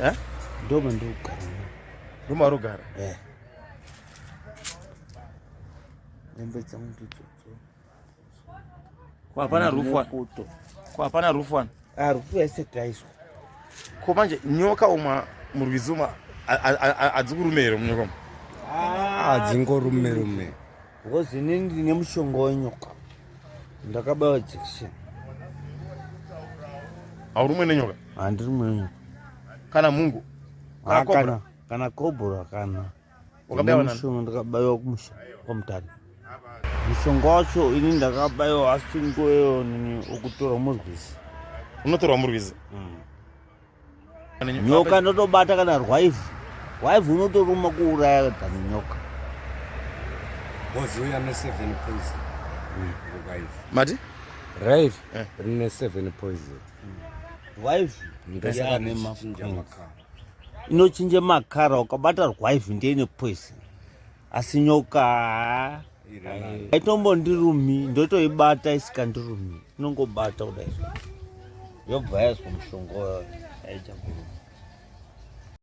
Eh? Ndomandiri Ndomauri kugara? Eh. Hembe dzangu ndidzodzo. Ko hapana roof one? Kuto. Ko hapana roof one? Ah, roof yaisati yaiswa. Ko manje nyoka umwa murwizi umwa hadzikurume here munyoka umu? Hadzingorume rume. Because inini ndine mushonga wenyoka. Ndakabaiwa jekiseni. Haurumwe nenyoka? Handirumwe nenyoka. Kana mungu? Kana Ah, cobra? Kana cobra kana. Wakabaiwa nani? Mushonga ndakabaiwa kumusha kwamutare. Mushonga wacho ini ndakabaiwa asi ngoyo nini ukutorwa murwizi. Unotorwa murwizi? Nyoka ndotobata kana rwaivhu. Rwaivhu unotoruma kuuraya than nyoka. Bozi uya ne 7 poison. Rwaivhu. Mati? Rwaivhu Eh. rine 7 poison. Rwaivhu Ndosaka yane richichinja mapoison. makara. Inochinja makara ukabata rwaivhu ndiye ine poison. Asi nyoka haitombondirumi ndotoibata isikandirumi inongobata kudai yobva yaiswa mushonga wayo aichakuruma.